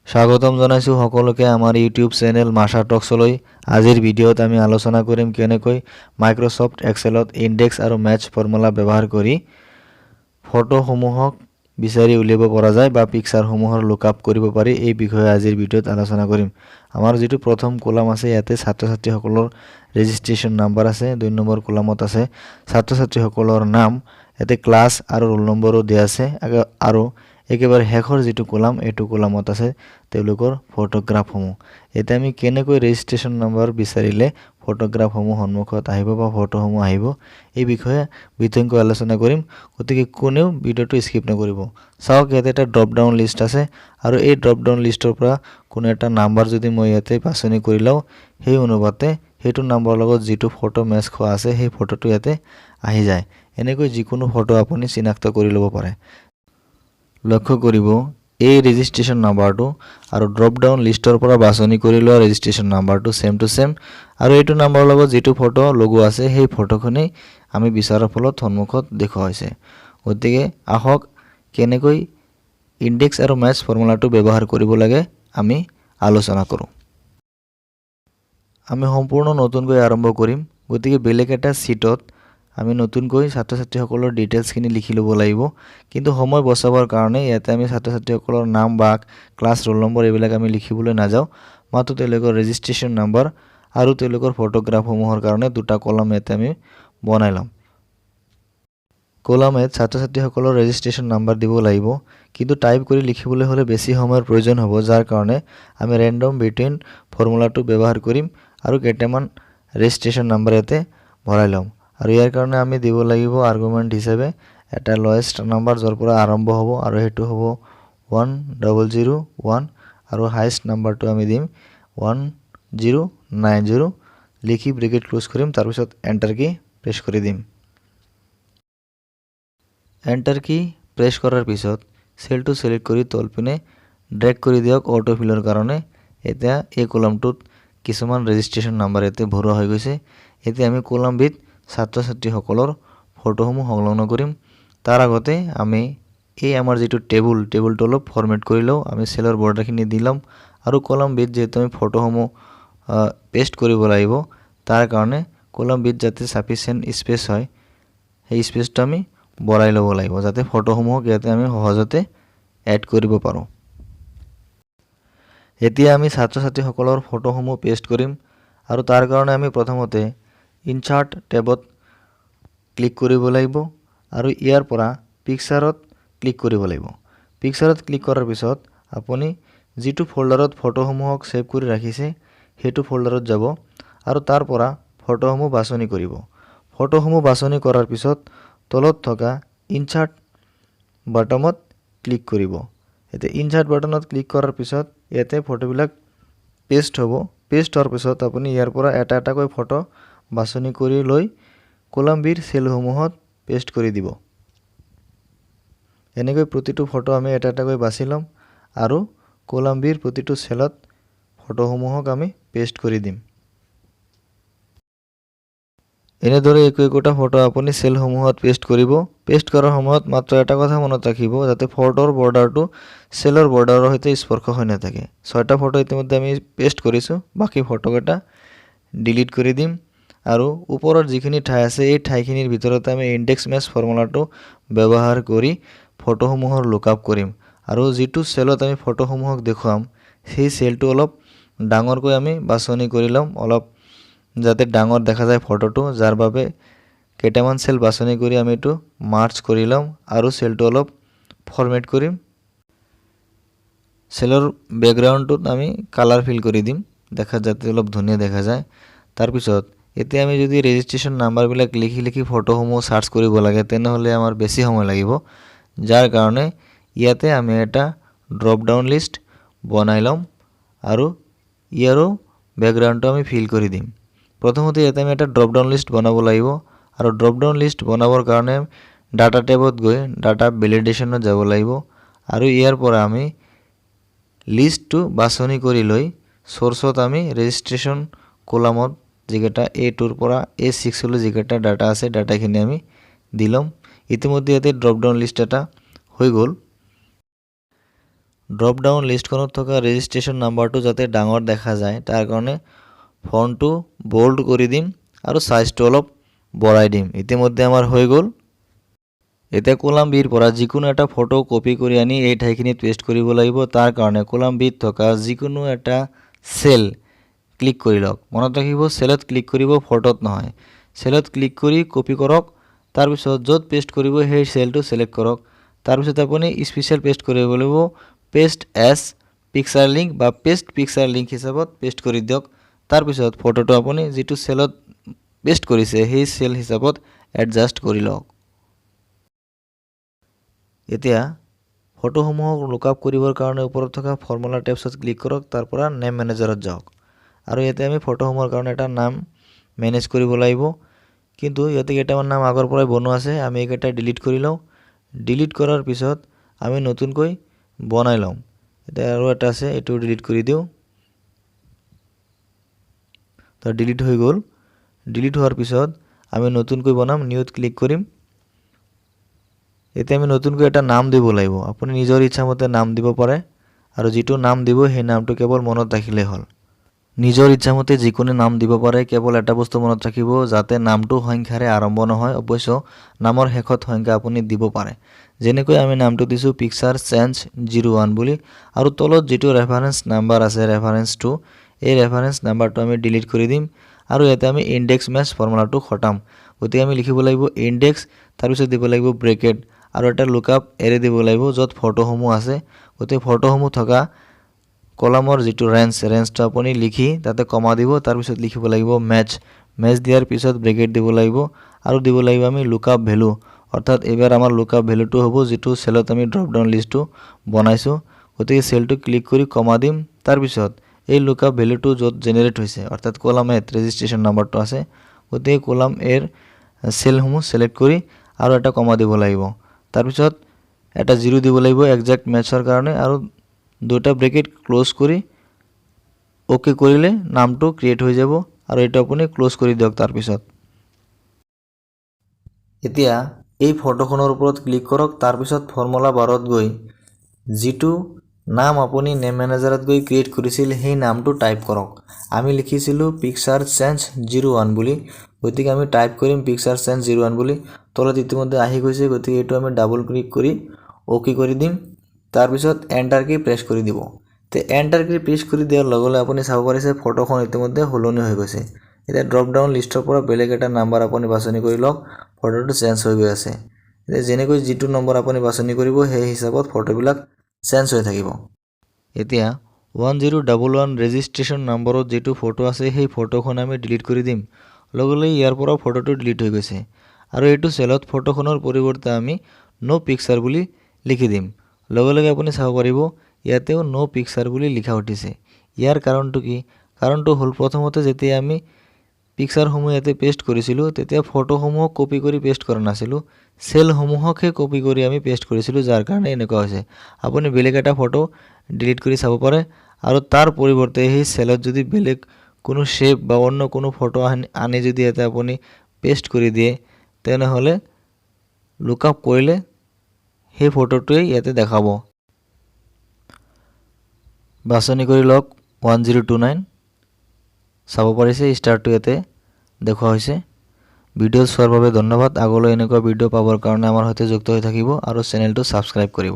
স্বাগতম জনাইছোঁ সকলোকে আমাৰ ইউটিউব চেনেল মাছা টক্সলৈ। আজিৰ ভিডিঅ'ত আমি আলোচনা কৰিম কেনেকৈ মাইক্ৰ'ছফ্ট এক্সেলত ইণ্ডেক্স আৰু মেটচ ফৰ্মুলা ব্যৱহাৰ কৰি ফটোসমূহক বিচাৰি উলিয়াব পৰা যায় বা পিকচাৰসমূহৰ লুক আপ কৰিব পাৰি। এই বিষয়ে আজিৰ ভিডিঅ'ত আলোচনা কৰিম। আমাৰ যিটো প্ৰথম কলাম আছে, ইয়াতে ছাত্ৰ ছাত্ৰীসকলৰ ৰেজিষ্ট্ৰেশ্যন নাম্বাৰ আছে। 2 নম্বৰ কলামত আছে ছাত্ৰ ছাত্ৰীসকলৰ নাম, ইয়াতে ক্লাছ আৰু ৰোল নম্বৰো দিয়া আছে। আৰু একেবাৰে শেষৰ যিটো কলাম, এইটো কলামত আছে তেওঁলোকৰ ফটোগ্ৰাফসমূহ। এতিয়া আমি কেনেকৈ ৰেজিষ্ট্ৰেশ্যন নম্বৰ বিচাৰিলে ফটোগ্ৰাফসমূহ সন্মুখত আহিব বা ফটোসমূহ আহিব, এই বিষয়ে বিতংকৈ আলোচনা কৰিম। গতিকে কোনেও ভিডিঅ'টো স্কিপ নকৰিব। চাওক, ইয়াতে এটা ড্ৰপ ডাউন লিষ্ট আছে আৰু এই ড্ৰপ ডাউন লিষ্টৰ পৰা কোনো এটা নাম্বাৰ যদি মই ইয়াতে বাছনি কৰি লওঁ, সেই অনুপাতে সেইটো নাম্বাৰৰ লগত যিটো ফটো মেচ খোৱা আছে, সেই ফটোটো ইয়াতে আহি যায়। এনেকৈ যিকোনো ফটো আপুনি চিনাক্ত কৰি ল'ব পাৰে। লক্ষ্য কৰিব, এই ৰেজিষ্ট্ৰেশ্যন নাম্বাৰটো আৰু ড্ৰপ ডাউন লিষ্টৰ পৰা বাছনি কৰি লোৱা ৰেজিষ্ট্ৰেশ্যন নাম্বাৰটো ছেম টু ছেম আৰু এইটো নাম্বাৰৰ লগত যিটো ফটো লগোৱা আছে, সেই ফটোখনেই আমি বিচৰাৰ ফলত সন্মুখত দেখুওৱা হৈছে। গতিকে আহক, কেনেকৈ ইণ্ডেক্স আৰু মেটচ ফৰ্মুলাটো ব্যৱহাৰ কৰিব লাগে আমি আলোচনা কৰোঁ। আমি সম্পূৰ্ণ নতুনকৈ আৰম্ভ কৰিম। গতিকে বেলেগ এটা শ্বীটত আমি নতুনকৈ ছাত্ৰ ছাত্ৰীসকলৰ ডিটেইলছখিনি লিখি ল'ব লাগিব। কিন্তু সময় বচাবৰ কাৰণে ইয়াতে আমি ছাত্ৰ ছাত্ৰীসকলৰ নাম বা ক্লাছ, ৰোল নম্বৰ এইবিলাক আমি লিখিবলৈ নাযাওঁ। মাত্ৰ তেওঁলোকৰ ৰেজিষ্ট্ৰেশ্যন নাম্বাৰ আৰু তেওঁলোকৰ ফটোগ্ৰাফসমূহৰ কাৰণে দুটা কলাম ইয়াতে আমি বনাই ল'ম। কলামত ছাত্ৰ ছাত্ৰীসকলৰ ৰেজিষ্ট্ৰেশ্যন নাম্বাৰ দিব লাগিব, কিন্তু টাইপ কৰি লিখিবলৈ হ'লে বেছি সময়ৰ প্ৰয়োজন হ'ব, যাৰ কাৰণে আমি ৰেণ্ডম বিটুইন ফৰ্মুলাটো ব্যৱহাৰ কৰিম আৰু কেইটামান ৰেজিষ্ট্ৰেশ্যন নাম্বাৰ ইয়াতে ভৰাই ল'ম। আৰু ইয়াৰ কাৰণে আমি দিব লাগিব আৰ্গুমেণ্ট হিচাপে এটা লয়েষ্ট নাম্বাৰ, য'ৰ পৰা আৰম্ভ হ'ব, আৰু সেইটো হ'ব 1001 আৰু হায়েষ্ট নাম্বাৰটো আমি দিম 1090। লিখি ব্ৰেকেট ক্ল'জ কৰিম, তাৰপিছত এণ্টাৰ কি প্ৰেছ কৰি দিম। এণ্টাৰ কি প্ৰেছ কৰাৰ পিছত চেলটো চিলেক্ট কৰি তলপিনে ড্ৰেগ কৰি দিয়ক অটো ফিলৰ কাৰণে। এতিয়া এই কলামটোত কিছুমান ৰেজিষ্ট্ৰেশ্যন নাম্বাৰ ইয়াতে ভৰোৱা হৈ গৈছে। এতিয়া আমি কলাম বিত ছাত্ৰ ছাত্ৰীসকলৰ ফটোসমূহ সংলগ্ন কৰিম। তাৰ আগতে আমি এই আমাৰ যিটো টেবুল, টেবুলটো অলপ ফৰ্মেট কৰি লওঁ। আমি চেলৰ বৰ্ডাৰখিনি দি ল'ম আৰু কলাম বিত যিহেতু আমি ফটোসমূহ পেষ্ট কৰিব লাগিব, তাৰ কাৰণে কলাম বিত যাতে চাফিচিয়েণ্ট স্পেচ হয়, সেই স্পেচটো আমি বঢ়াই ল'ব লাগিব, যাতে ফটোসমূহক ইয়াতে আমি সহজতে এড কৰিব পাৰোঁ। এতিয়া আমি ছাত্ৰ ছাত্ৰীসকলৰ ফটোসমূহ পেষ্ট কৰিম আৰু তাৰ কাৰণে আমি প্ৰথমতে ইনচাৰ্ট টেবত ক্লিক কৰিব লাগিব আৰু ইয়াৰ পৰা পিকচাৰত ক্লিক কৰিব লাগিব। পিকচাৰত ক্লিক কৰাৰ পিছত আপুনি যিটো ফ'ল্ডাৰত ফটোসমূহক ছেভ কৰি ৰাখিছে, সেইটো ফ'ল্ডাৰত যাব আৰু তাৰ পৰা ফটোসমূহ বাছনি কৰিব। ফটোসমূহ বাছনি কৰাৰ পিছত তলত থকা ইনচাৰ্ট বাটনত ক্লিক কৰিব। এতিয়া ইনচাৰ্ট বাটনত ক্লিক কৰাৰ পিছত ইয়াতে ফটোবিলাক পেষ্ট হ'ব। পেষ্ট হোৱাৰ পিছত আপুনি ইয়াৰ পৰা এটা এটাকৈ ফটো বাছনি কৰি লৈ কলাম বিৰ চেলসমূহত পেষ্ট কৰি দিব। এনেকৈ প্ৰতিটো ফটো আমি এটা এটাকৈ বাছি ল'ম আৰু কলাম বিৰ প্ৰতিটো চেলত ফটোসমূহক আমি পেষ্ট কৰি দিম। এনেদৰে একো একোটা ফটো আপুনি চেলসমূহত পেষ্ট কৰিব। পেষ্ট কৰাৰ সময়ত মাত্ৰ এটা কথা মনত ৰাখিব, যাতে ফটোৰ বৰ্ডাৰটো চেলৰ বৰ্ডাৰৰ সৈতে স্পৰ্শ হৈ নাথাকে। ছয়টা ফটো ইতিমধ্যে আমি পেষ্ট কৰিছোঁ। বাকী ফটোকেইটা ডিলিট কৰি দিম আৰু ওপৰত যিখিনি ঠাই আছে, এই ঠাইখিনিৰ ভিতৰতে আমি ইণ্ডেক্স মেচ ফৰ্মুলাটো ব্যৱহাৰ কৰি ফটোসমূহৰ লুক আপ কৰিম। আৰু যিটো চেলত আমি ফটোসমূহক দেখুৱাম, সেই চেলটো অলপ ডাঙৰকৈ আমি বাছনি কৰি ল'ম, অলপ যাতে ডাঙৰ দেখা যায় ফটোটো, যাৰ বাবে কেইটামান চেল বাছনি কৰি আমি এইটো মাৰ্জ কৰি ল'ম আৰু চেলটো অলপ ফৰ্মেট কৰিম। চেলৰ বেকগ্ৰাউণ্ডটোত আমি কালাৰ ফিল কৰি দিম, দেখাত যাতে অলপ ধুনীয়া দেখা যায়। তাৰপিছত এতিয়া আমি যদি ৰেজিষ্ট্ৰেশ্যন নাম্বাৰবিলাক লিখি লিখি ফটোসমূহ চাৰ্চ কৰিব লাগে, তেনেহ'লে আমাৰ বেছি সময় লাগিব, যাৰ কাৰণে ইয়াতে আমি এটা ড্ৰপ ডাউন লিষ্ট বনাই ল'ম আৰু ইয়াৰো বেকগ্ৰাউণ্ডটো আমি ফিল কৰি দিম। প্ৰথমতে ইয়াতে আমি এটা ড্ৰপ ডাউন লিষ্ট বনাব লাগিব আৰু ড্ৰপ ডাউন লিষ্ট বনাবৰ কাৰণে ডাটা টেবত গৈ ডাটা ভেলিডেশ্যনত যাব লাগিব আৰু ইয়াৰ পৰা আমি লিষ্টটো বাছনি কৰি লৈ চ'ৰ্চত আমি ৰেজিষ্ট্ৰেশ্যন কলামত যিকেইটা এ 2ৰ পৰা এ 6লৈ যিকেইটা ডাটা আছে, ডাটাখিনি আমি দি ল'ম। ইতিমধ্যে ইয়াতে ড্ৰপ ডাউন লিষ্ট এটা হৈ গ'ল। ড্ৰপ ডাউন লিষ্টখনত থকা ৰেজিষ্ট্ৰেশ্যন নাম্বাৰটো যাতে ডাঙৰ দেখা যায়, তাৰ কাৰণে ফণ্টটো বল্ড কৰি দিম আৰু চাইজটো অলপ বঢ়াই দিম। ইতিমধ্যে আমাৰ হৈ গ'ল। এতিয়া কলাম বিৰ পৰা যিকোনো এটা ফটো কপি কৰি আনি এই ঠাইখিনিত পেষ্ট কৰিব লাগিব। তাৰ কাৰণে কলাম বিত থকা যিকোনো এটা চেল ক্লিক কৰি লওক। মনত ৰাখিব, চেলত ক্লিক কৰিব, ফটোত নহয়। চেলত ক্লিক কৰি কপি কৰক। তাৰপিছত য'ত পেষ্ট কৰিব, সেই চেলটো ছিলেক্ট কৰক। তাৰপিছত আপুনি স্পেচিয়েল পেষ্ট কৰিব লাগিব। পেষ্ট এজ পিকচাৰ লিংক বা পেষ্ট পিকচাৰ লিংক হিচাপত পেষ্ট কৰি দিয়ক। তাৰপিছত ফটোটো আপুনি যিটো চেলত পেষ্ট কৰিছে, সেই চেল হিচাপত এডজাষ্ট কৰি লওক। এতিয়া ফটোসমূহক লুকআপ কৰিবৰ কাৰণে ওপৰত থকা ফৰ্মুলা টেবছত ক্লিক কৰক। তাৰ পৰা নেম মেনেজাৰত যাওক আৰু ইয়াতে আমি ফটোসমূহৰ কাৰণে এটা নাম মেনেজ কৰিব লাগিব। কিন্তু ইয়াতে কেইটামান নাম আগৰ পৰাই বনোৱা আছে। আমি এইকেইটা ডিলিট কৰি লওঁ। ডিলিট কৰাৰ পিছত আমি নতুনকৈ বনাই ল'ম। এতিয়া আৰু এটা আছে, এইটো ডিলিট কৰি দিওঁ। তো ডিলিট হৈ গ'ল। ডিলিট হোৱাৰ পিছত আমি নতুনকৈ বনাম। নিউত ক্লিক কৰিম। এতিয়া আমি নতুনকৈ এটা নাম দিব লাগিব। আপুনি নিজৰ ইচ্ছামতে নাম দিব পাৰে আৰু যিটো নাম দিব, সেই নামটো কেৱল মনত ৰাখিলেই হ'ল। নিজৰ ইচ্ছামতে যিকোনো নাম দিব পাৰে। কেৱল এটা বস্তু মনত ৰাখিব, যাতে নামটো সংখ্যাৰে আৰম্ভ নহয়। অৱশ্য নামৰ শেষত সংখ্যা আপুনি দিব পাৰে। যেনেকৈ আমি নামটো দিছোঁ পিকচাৰ চেঞ্জ 01 বুলি। আৰু তলত যিটো ৰেফাৰেঞ্চ নাম্বাৰ আছে, ৰেফাৰেঞ্চটো, এই ৰেফাৰেঞ্চ নাম্বাৰটো আমি ডিলিট কৰি দিম আৰু ইয়াতে আমি ইণ্ডেক্স মেচ ফৰ্মুলাটো খটাম। গতিকে আমি লিখিব লাগিব ইণ্ডেক্স, তাৰপিছত দিব লাগিব ব্ৰেকেট আৰু এটা লুকআপ এৰে দিব লাগিব, য'ত ফটোসমূহ আছে। গতিকে ফটোসমূহ থকা কলামৰ যিটো ৰেঞ্জ, ৰেঞ্জটো আপুনি লিখি তাতে কমা দিব। তাৰপিছত লিখিব লাগিব মেচ। মেচ দিয়াৰ পিছত ব্ৰেকেট দিব লাগিব আৰু দিব লাগিব আমি লুকআপ ভেলু। অৰ্থাৎ এইবাৰ আমাৰ লুকআপ ভেলুটো হ'ব যিটো চেলত আমি ড্ৰপ ডাউন লিষ্টটো বনাইছোঁ। গতিকে চেলটো ক্লিক কৰি কমা দিম। তাৰপিছত এই লুকআপ ভেলুটো য'ত জেনেৰেট হৈছে, অৰ্থাৎ কলাম এত ৰেজিষ্ট্ৰেশ্যন নাম্বাৰটো আছে, গতিকে কলাম এৰ চেলসমূহ ছিলেক্ট কৰি আৰু এটা কমা দিব লাগিব। তাৰপিছত এটা জিৰ' দিব লাগিব একজেক্ট মেটছৰ কাৰণে আৰু দুটা ব্ৰেকেট ক্ল'জ কৰি অ'কে কৰিলে নামটো ক্ৰিয়েট হৈ যাব আৰু এইটো আপুনি ক্ল'জ কৰি দিয়ক। তাৰপিছত এতিয়া এই ফটোখনৰ ওপৰত ক্লিক কৰক। তাৰপিছত ফৰ্মুলা বাৰত গৈ যিটো নাম আপুনি নেম মেনেজাৰত গৈ ক্ৰিয়েট কৰিছিল, সেই নামটো টাইপ কৰক। আমি লিখিছিলোঁ পিকচাৰ চেঞ্জ 01 বুলি। গতিকে আমি টাইপ কৰিম পিকচাৰ চেঞ্জ 01 বুলি। তলত ইতিমধ্যে আহি গৈছে। গতিকে এইটো আমি ডাবল ক্লিক কৰি অ'কে কৰি দিম। তাৰপিছত এণ্টাৰ কি প্ৰেছ কৰি দিব। তে এণ্টাৰ কি প্ৰেছ কৰি দিয়াৰ লগে লগে আপুনি চাব পাৰিছে, ফটোখন ইতিমধ্যে সলনি হৈ গৈছে। এতিয়া ড্ৰপ ডাউন লিষ্টৰ পৰা বেলেগ এটা নাম্বাৰ আপুনি বাছনি কৰি লওক। ফটোটো চেঞ্জ হৈ গৈ আছে। এতিয়া যেনেকৈ যিটো নম্বৰ আপুনি বাছনি কৰিব, সেই হিচাপত ফটোবিলাক চেঞ্জ হৈ থাকিব। এতিয়া 1011 ৰেজিষ্ট্ৰেশ্যন নম্বৰত যিটো ফটো আছে, সেই ফটোখন আমি ডিলিট কৰি দিম। লগে লগে ইয়াৰ পৰাও ফটোটো ডিলিট হৈ গৈছে আৰু এইটো চেলত ফটোখনৰ পৰিৱৰ্তে আমি ন' পিকচাৰ বুলি লিখি দিম। লগে লগে আপুনি চাব পাৰিব, ইয়াতেও ন' পিকচাৰ বুলি লিখা উঠিছে। ইয়াৰ কাৰণটো কি? কাৰণটো হ'ল, প্ৰথমতে যেতিয়া আমি পিকচাৰসমূহ ইয়াতে পেষ্ট কৰিছিলোঁ, তেতিয়া ফটোসমূহক কপি কৰি পেষ্ট কৰা নাছিলোঁ, চেলসমূহকহে কপি কৰি আমি পেষ্ট কৰিছিলোঁ, যাৰ কাৰণে এনেকুৱা হৈছে। আপুনি বেলেগ এটা ফটো ডিলিট কৰি চাব পাৰে আৰু তাৰ পৰিৱৰ্তে সেই চেলত যদি বেলেগ কোনো শ্বেপ বা অন্য কোনো ফটো আনি যদি ইয়াতে আপুনি পেষ্ট কৰি দিয়ে, তেনেহ'লে লুক আপ কৰিলে সেই ফটোটোৱেই ইয়াতে দেখাব। বাছনি কৰি লওক 1029। চাব পাৰিছে, ষ্টাৰটো ইয়াতে দেখুওৱা হৈছে। ভিডিঅ' চোৱাৰ বাবে ধন্যবাদ। আগলৈ এনেকুৱা ভিডিঅ' পাবৰ কাৰণে আমাৰ সৈতে যুক্ত হৈ থাকিব আৰু চেনেলটো ছাবস্ক্ৰাইব কৰিব।